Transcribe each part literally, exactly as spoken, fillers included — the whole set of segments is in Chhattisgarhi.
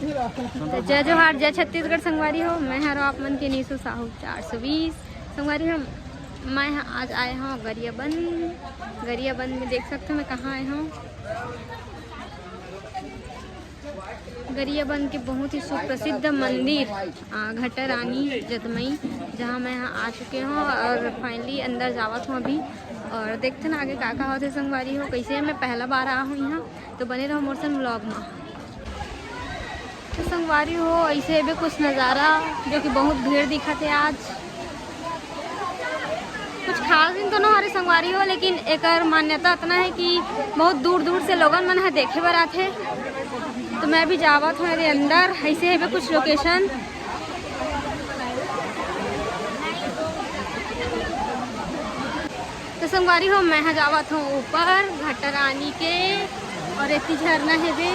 तो जय जोहार, जय छत्तीसगढ़ संगवारी हो। मैं हरो आप मन के नीसू साहू चार सौ बीस। संगवारी हो, मैं ह आज आए हूँ गरियाबंद। गरियाबंद में देख सकते हो मैं कहाँ आए हूँ। गरियाबंद के बहुत ही सुप्रसिद्ध मंदिर, आ, घटा रानी जतमई, जहाँ मैं यहाँ आ चुके हूँ और finally अंदर जावत हूँ अभी। और देखते ना आगे का का होथे संगवारी हो। कैसे मैं पहला बार आया हूँ यहाँ, तो बने रहो मोर संग vlog में। तो संगवारी हो, ऐसे हेबे कुछ नज़ारा, जो कि बहुत भीड़ दिखत हे आज। कुछ खास दिन तो न हरे संगवारी हो, लेकिन एकर मान्यता इतना है कि बहुत दूर दूर से लोगन मन ह देखे बर आथे। तो मैं भी जावत हूँ एदे अंदर। ऐसे हेबे कुछ location। तो संगवारी हो, मैं ह जावत हूँ ऊपर घटा रानी के, और एती झरना हेबे।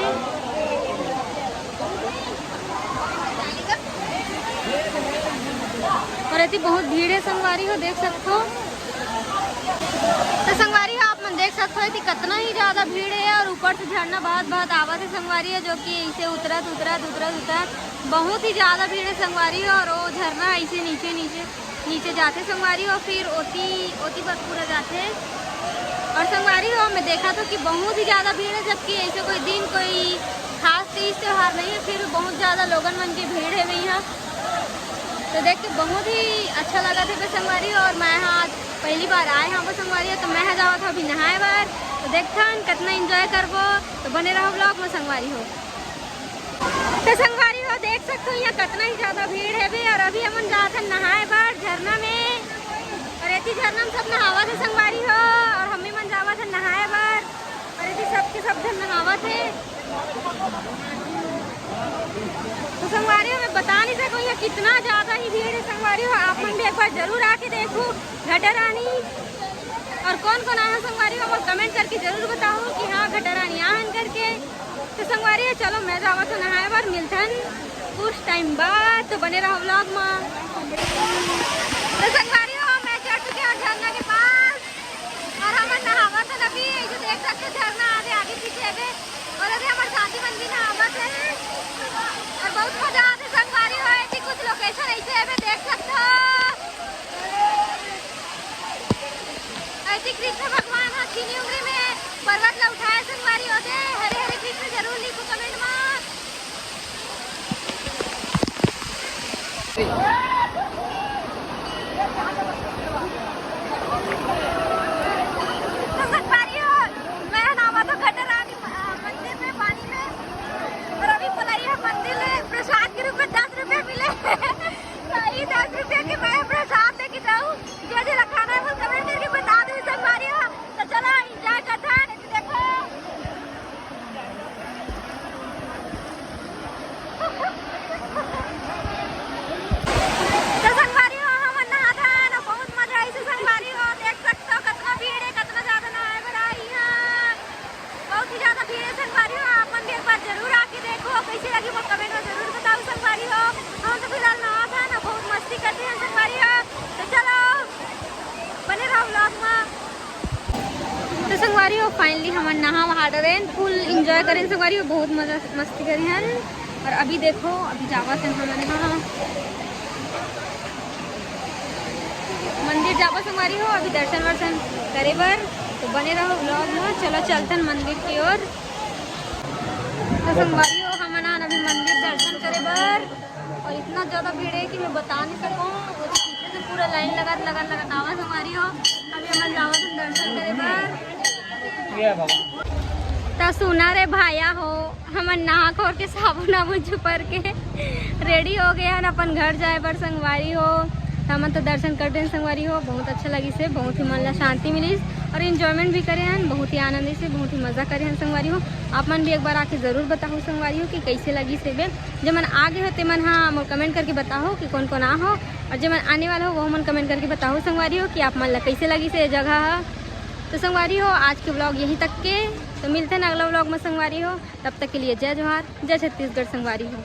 और एती बहुत भीड़ है संगवारी हो, देख सकत हो। तो संगवारी हो, आप मन देख सकत हो, एती कितना ही ज्यादा भीड़ है और ऊपर से झरना बहत बहत आवत है संगवारी हो, जो कि इसे उतरत उतरत उतरत उतरत बहुत ही ज्यादा भीड़ है संगवारी हो। और वो झरना ऐसे नीचे नीचे नीचे जाथे संगवारी हो, फिर ओती ओती बर पूरा जाथे। और संगवारी हो, मैं देखा तो कि बहुत ही ज्यादा भीड़ है, जबकि ऐसे कोई दिन, कोई खास तीज त्योहार नहीं है, फिर भी बहुत ज्यादा लोगन मन के भीड़ है यहाँ। तो देख के बहुत ही अच्छा लगा थे बे संगवारी हो। और मैं ह आज पहली बार आए हूँ बे संगवारी हो, तो मैं ह जावत हूँ अभी नहाए बर। तो देखथन कितना enjoy करबो, तो बने रहो vlog में संगवारी हो। तो संगवारी हो, देख सकते हो यहाँ कितना ही ज्यादा भीड़ है बे। और अभी हमन जात हन नहाए बर झरना में, और एती झरना में सब नहावत है संगवारी हो, और हमें मन जावत है नहाए बर, और एती सबके सब झन नहावत है। तो संगवारी हो, मैं बता नहीं सकूँ यहाँ कितना ज्यादा ही भीड़ है संगवारी हो। आप मन भी एक बार जरूर आके देखो घटा रानी। और कौन कौन आया संगवारी हो, वो comment करके जरूर बताओ कि हाँ घटा रानी आहन करके। तो संगवारी हो, चलो मैं जावत हूँ नहाए बर, मिलथन कुछ time बाद, तो बने रहो vlog में। तो संगवारी हो, मैं चढ़ चुके हूँ झरना के पास और हमन नहावत हन अभी। ये जो देख सकते हो झरना आगे आगे पीछे है और अभी हमारे साथी मन भी नहावत है और बहुत मजा आते संगवारी हो। ऐसी कुछ location ऐसे है, देख सकते हो। ऐसे कृष्ण भगवान ह छीनी उंगली में पर्वत ला उठाए संगवारी हो दे। हरे हरे कृष्ण जरूर लिखो comment में। तो संगवारी हो, मैं नहावत हूँ घटा रानी म-, मंदिर में पानी में। और अभी पुलरिया मंदिर में प्रसाद के रूप में दस रुपया मिले। तो ये दस रुपया के मैं प्रसाद लेके जाऊँ। जे जे ला खाना है वो comment करके बता दो संगवारी हो। तो चलो enjoy करथन, देखो। तो संगवारी हो, हमन नहात हन, बहुत मजा आइस संगवारी हो। देख सकते हो कितना भीड़ है, कितना ज्यादा नहाए बर आए इहाँ। बहुत ही ज्यादा भीड़ है संगवारी हो, आप मन भी एक बार जरूर आके देखो। कैसे लगी वो comment में जरूर बताओ संगवारी हो। हम तो फिलहाल नहात हन, बहुत मस्ती करते हैं संगवारी हो। तो चलो बने रहो vlog में। तो संगवारी हो, finally हमन नहा वहा डरेन, full enjoy करेन संगवारी हो, बहुत मजा मस्ती करेन। और अभी देखो, अभी जावत हन हमन ह मंदिर जाबो संगवारी हो, अभी दर्शन वर्शन करे बर। तो बने रहो vlog में। चलो चलथन मंदिर की ओर। तो संगवारी हो, हमन आन अभी मंदिर दर्शन करे बर। और इतना ज्यादा भीड़ है कि मैं बता नहीं सकूँ। वो तो पीछे से पूरा line लगा लगा लगा आवा संगवारी हो। अभी हमन जावत हन दर्शन करे बर। ये है बाबा। त सुना रे भाया हो, हमन नहा खोर के साबुन आबुन छुपर के ready हो गए हन अपन घर जाए बर संगवारी हो। हमन तो दर्शन कर देन संगवारी हो, बहुत अच्छा लगिस हे, बहुत ही मन ला शांति मिलिस और enjoyment भी करे हन, बहुत ही आनंद से, बहुत ही मजा करे हन संगवारी हो। आप मन भी एक बार आके जरूर बताओ संगवारी हो कि कैसे लगिस हे बे। जे मन आ गए हो ते मन हा मोर comment करके बताओ कि कौन कौन आ हो, और जे मन आने वाला हो वो मन comment करके बताओ संगवारी हो कि आप मन ला कैसे लगिस हे ये जगह हा। तो संगवारी हो, आज के vlog यहीं तक के, तो मिलते हैं अगला vlog में संगवारी हो। तब तक के लिए जय जोहार, जय छत्तीसगढ़ संगवारी हो।